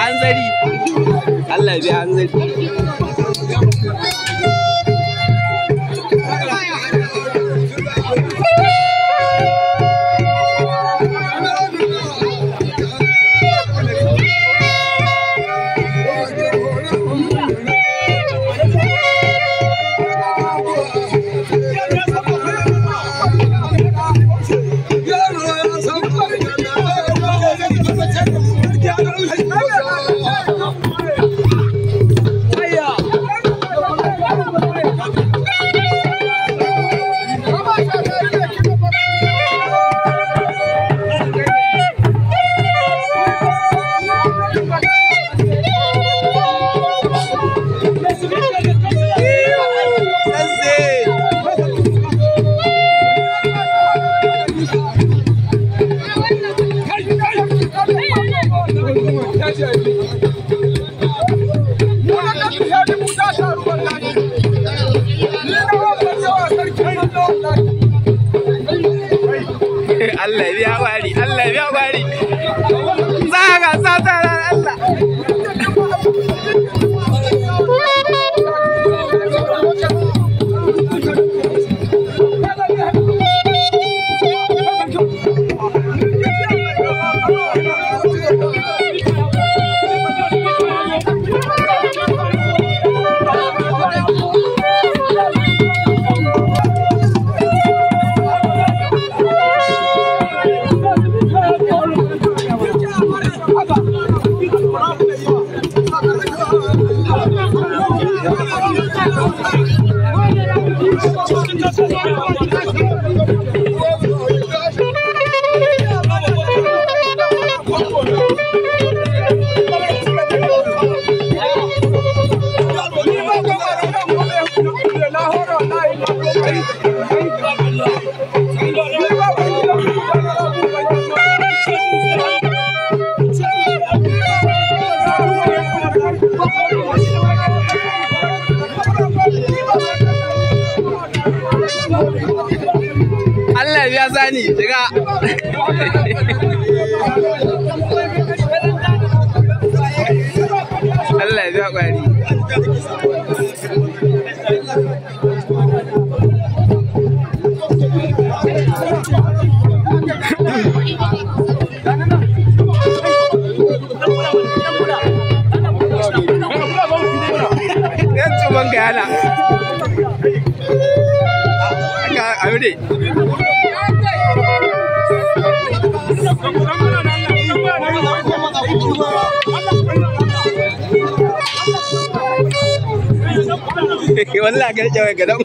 An zari. Allah ya biya an zari. Allah ya bari, Allah ya bari. Zaga satara Allah. Allah ya sani shiga. Allah ya biya kwari. Yan cuban ka yana. Abu ne. Wallahi ka rike wai gadan.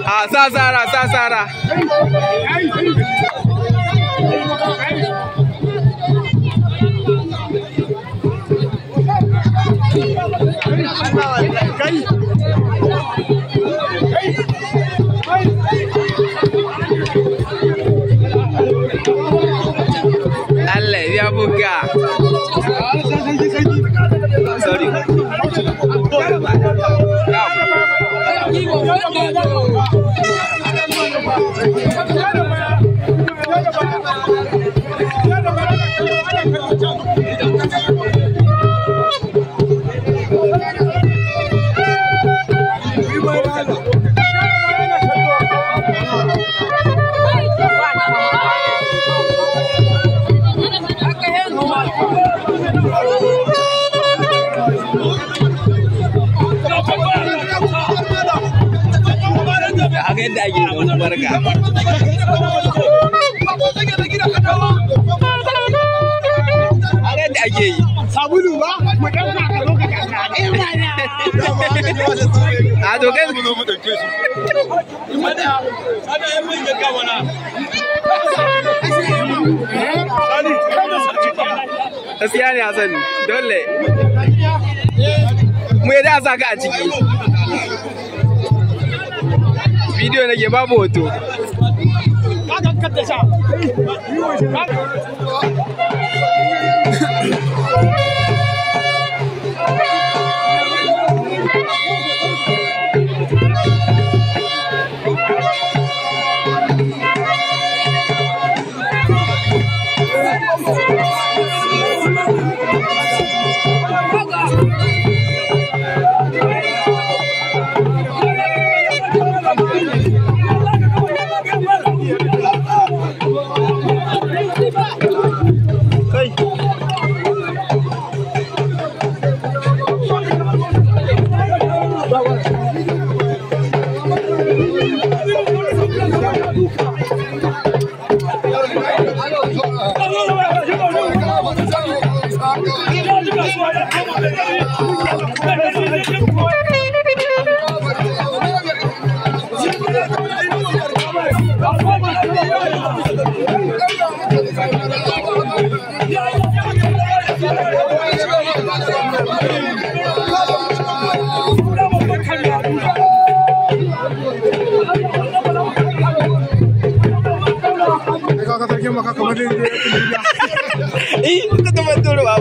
A sa sara sa sara. Allah ya buga. Sorry. Haka yadda ake yi wani barka. Haka yadda ake yi. Sabulu ba? Mu ɗauka ka zo ka kaka. A to kai gaskiya ne Hassan dole. Mu yadda a saka a ciki. Bidiyo nake babu hoto.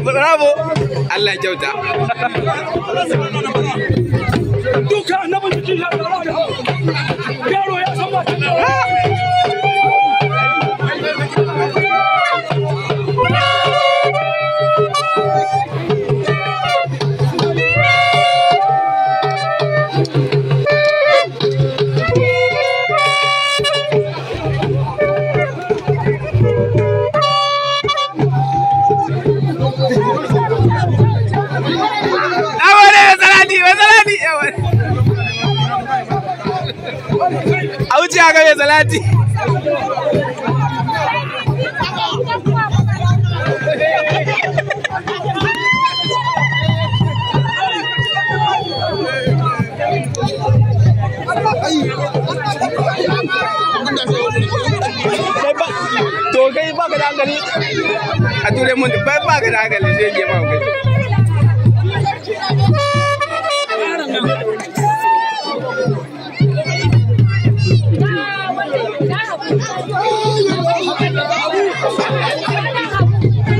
Bravo! Allah kyauta. Duka annabin jiki ya yaro ya san ba. A wuce haka mai salati. To kai baka da hankali a ture mun bai baka da hankali sai ke ma kai.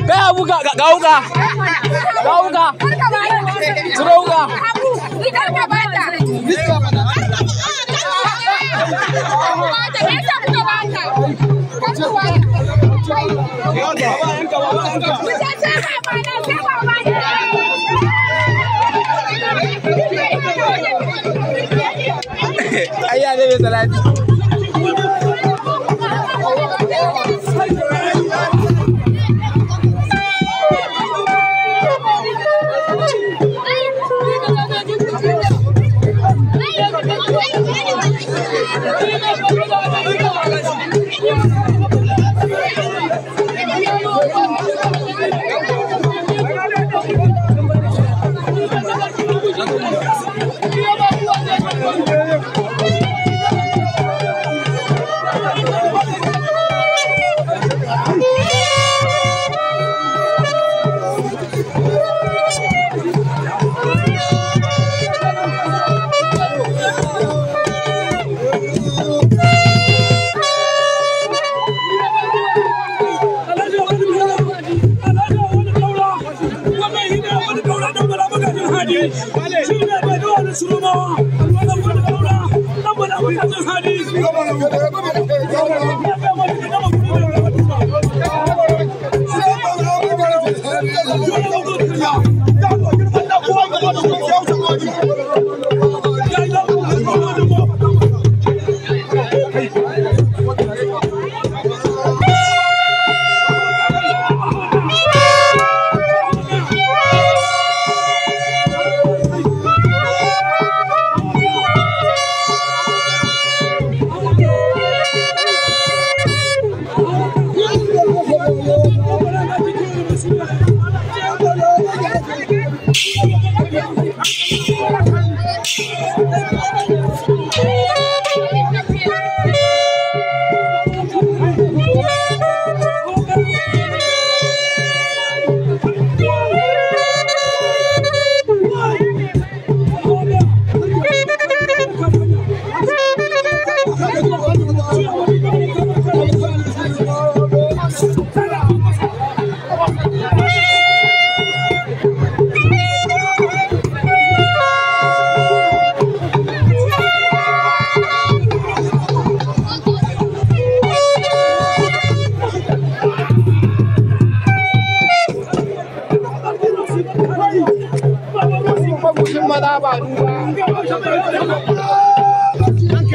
Kai abu ga ga uga. Ga uga. Ciro uga. Ayya ne mai salati.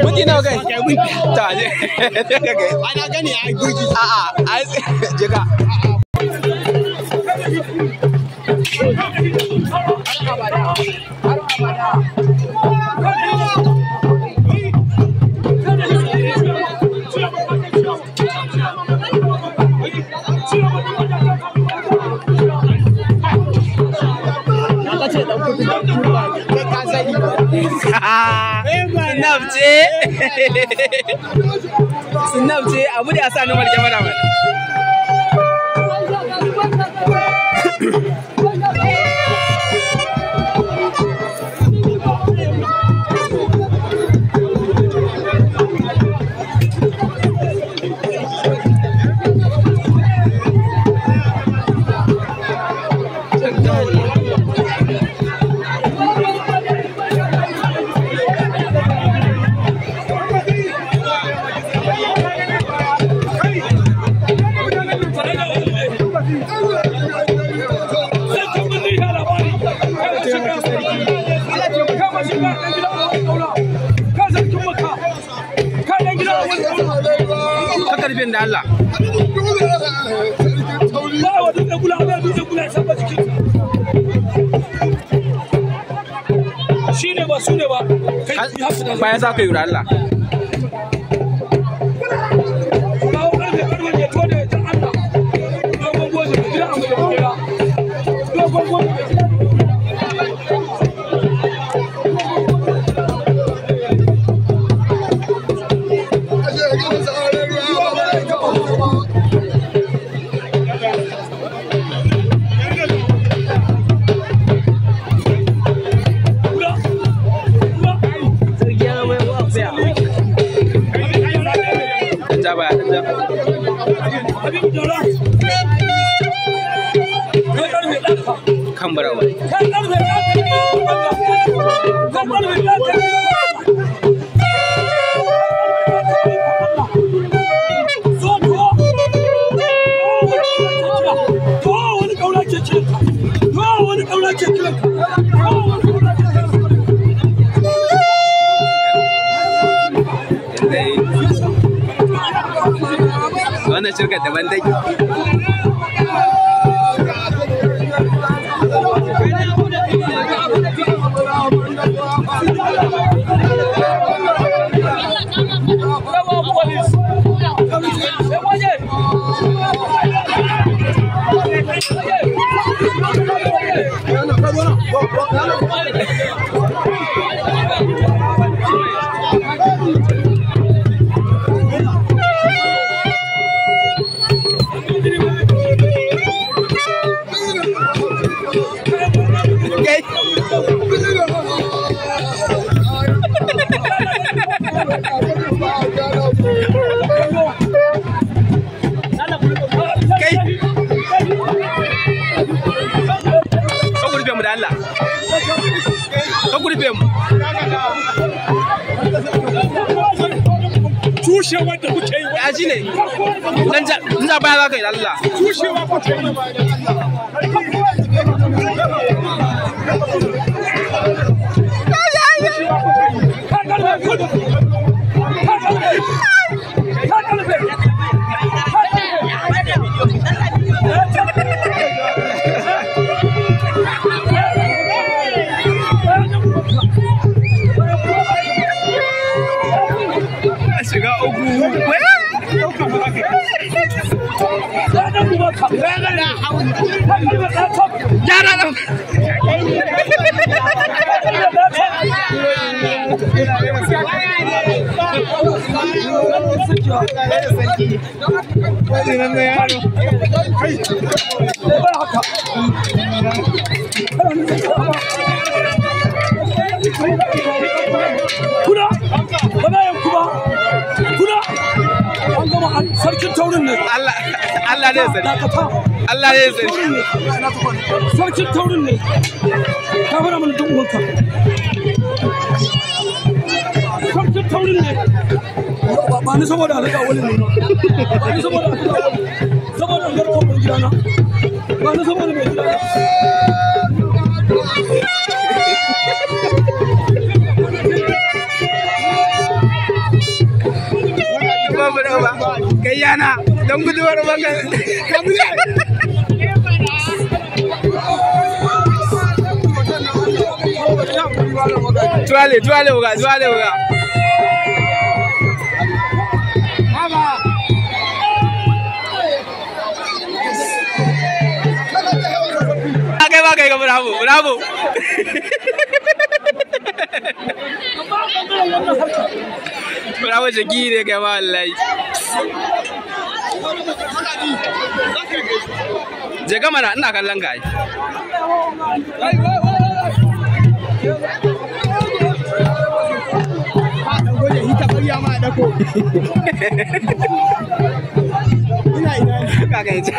Minti nawa kai? Ta je. Ana gani ai gurgi. A'a, ai je ka. Har abada. Snap ce. Snap ce abu da ya sa numar kyamara mana. Karfin da Allah. Shi ne ba su ne ba. Bayan za ka yi Allah. Kawo karfe karfe ya tone ta Allah. Dogon goji da gida abu da gida. Dogon goji da gida. Kan barawa. Wannan shirkar daban take. Kai. Kai. Ka gurbe mu da Allah. Ka gurbe mu. Tushewa da kuke yi. Ya shi ne. Dan ja baya za ka yi da Allah. Tushewa kuke yi. Shiga uku. Yara nan. Kuna, ba yan kuma, kuna, an gama sarkin taurin ne. Allah Allah ne sarki. Allah ne sarki. Sarkin taurin ne. Ka fara mana duk uwanka. Sarkin taurin ne. Ba ni saboda alaƙa wani ne. Ba ni saboda alaƙa wani. Saboda albarkar mai gidana. Ba ni saboda mai gidana. Babu da ba. Kai yana don guduwar bangan. Tuwale, tuwale uga, tuwale uga. Kai ba kai ga bravo, bravo. Bravo jaki ne kai ma wallahi. Je ka mana ina kallon ka ai. Kaga yace.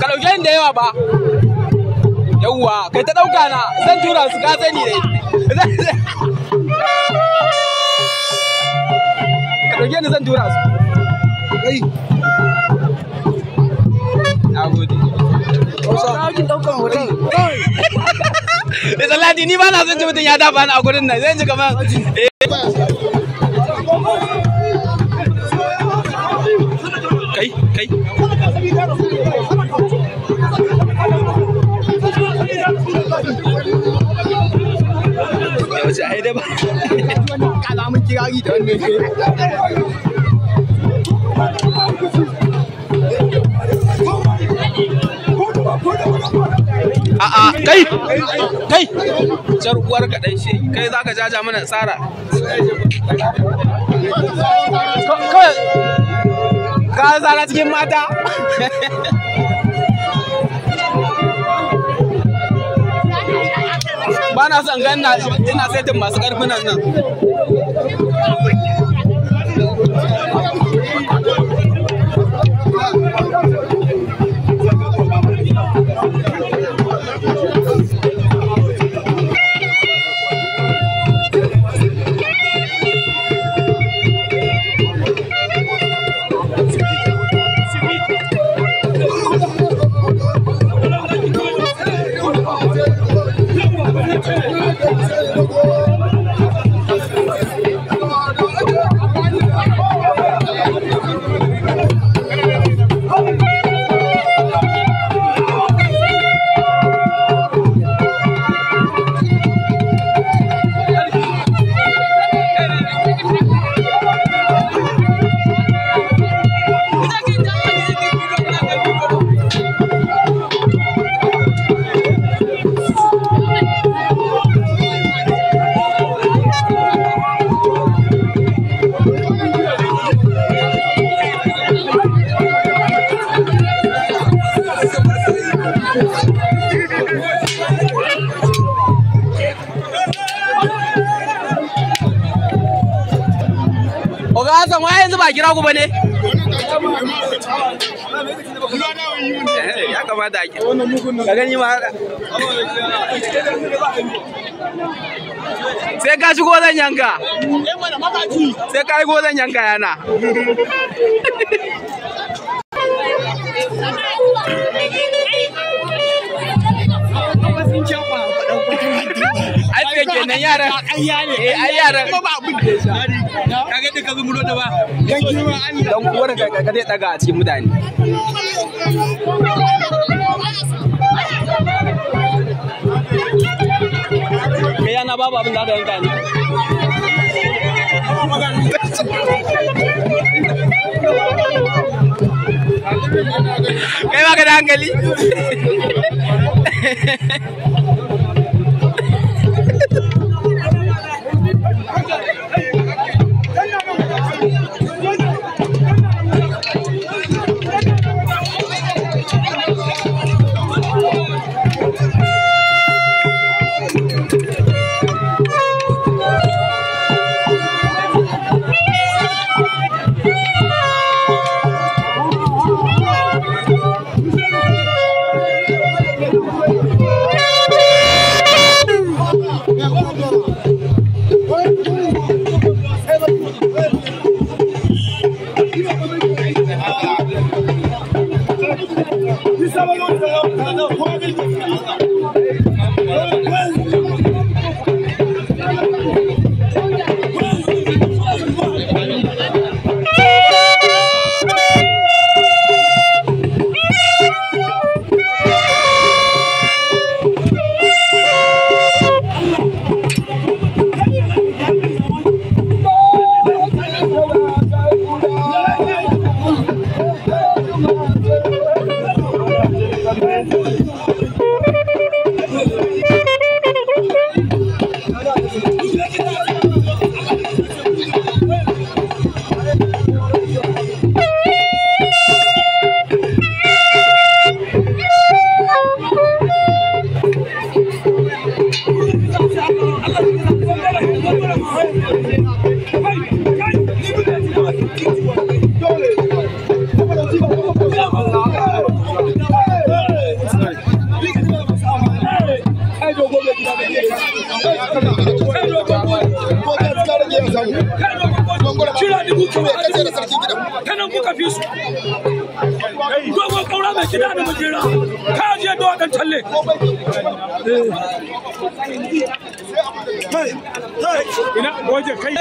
Ka ɗauke ni da yawa ba. Yawwa, kai ta ɗauka na zan tura su ka sani dai. Ka ɗauke ni zan tura su. Kai. Na gode. Da Salati ni ba na son ji mutum ya dafa ni a gurin nan zan ji kamar eh. Kai kai ya wuce ai dai ba. Kalamun kirari da wannan ke. A'a kai kai jar uwar ka dan shi kai zaka jaja mana tsara. Kawai ka tsara cikin mata. Ba na son gan ina saitin masu karfin nan nan. Oga Hassan wai yanzu ba kira ku ba ne? Ya kamata a kira. Ka gani ma haka. Sai ka shigo zan yanka. Sai ka shigo zan yanka yana. Ai suka kenan yaran. Eh ai yaran. Kaga duka zumuro da ba. Dan uwar ka ka zai daga a cikin mutane. Kai yana babu abin da aka yanka ne. Kai ba ka da hankali? Kira dubu kyau. Ta nan kuka fi su. Dogon kaura mai gida da majera. Ka je da wadan talle. Ina goje kai.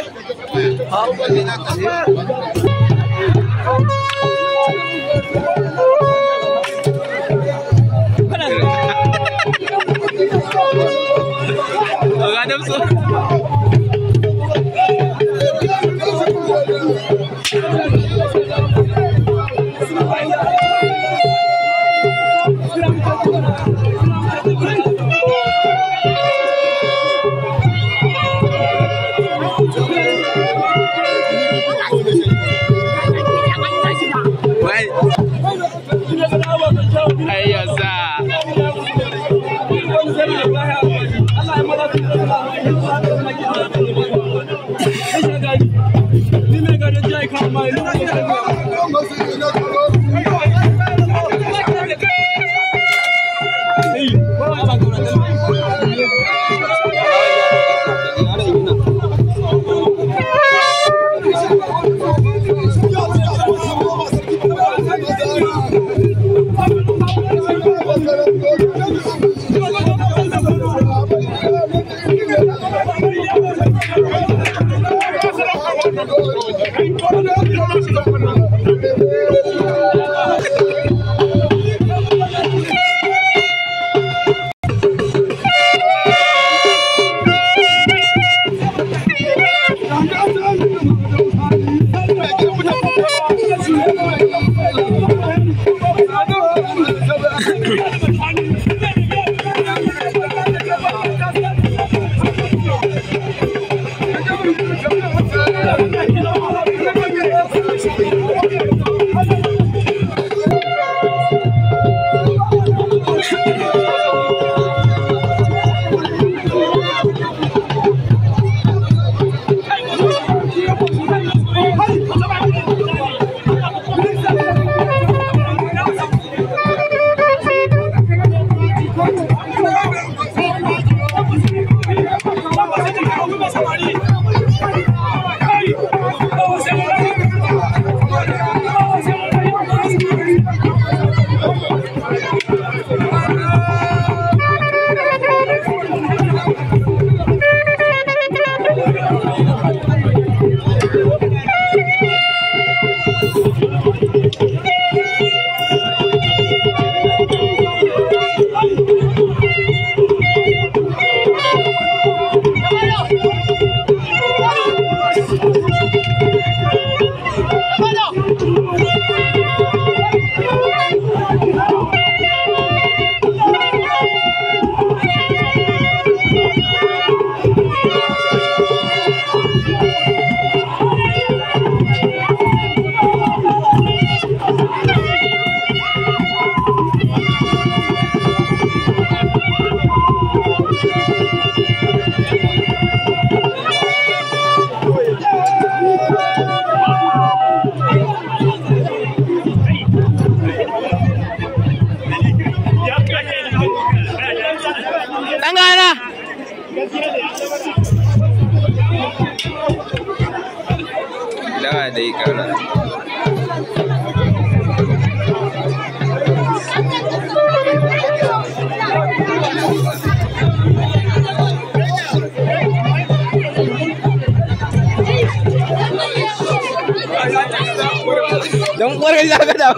Don uwar gari zaka da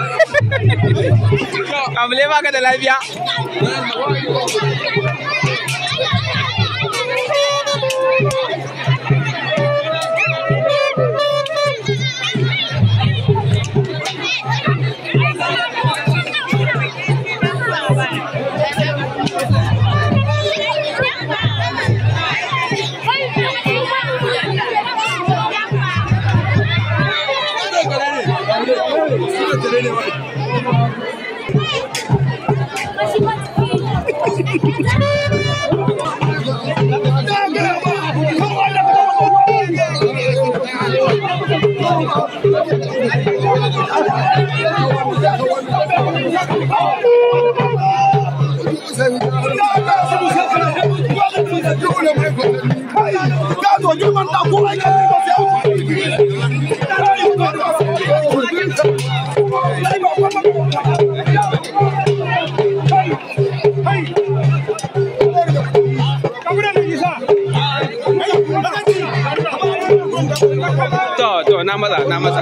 kamle baka da lafiya. Kai, To na matsa na matsa.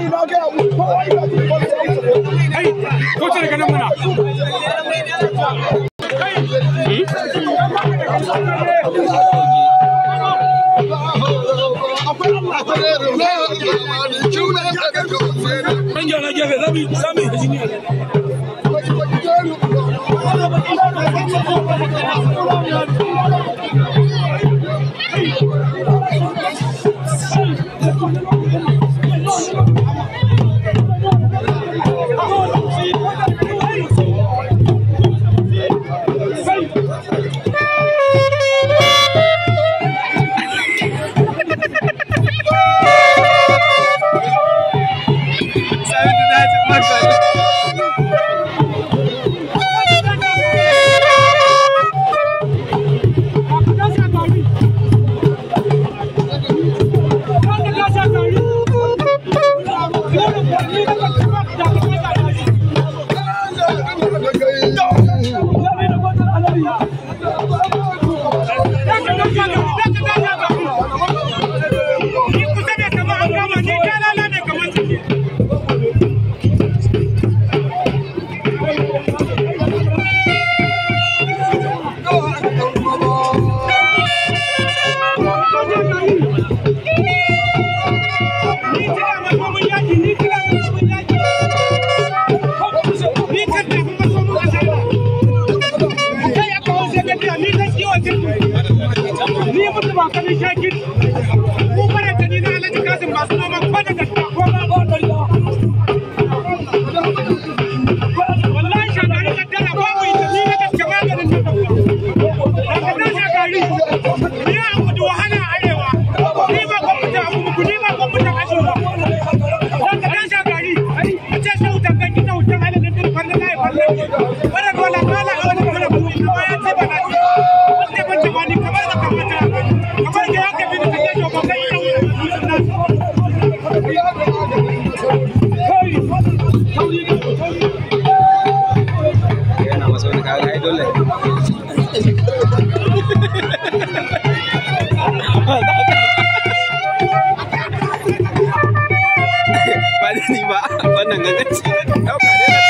Kai, ko ce daga nan mana. Ɗan gyara gefe za mu yi da jini. Yana masa wani kaga ai dole. Ba ni ba wannan ganganci. Dauka dai na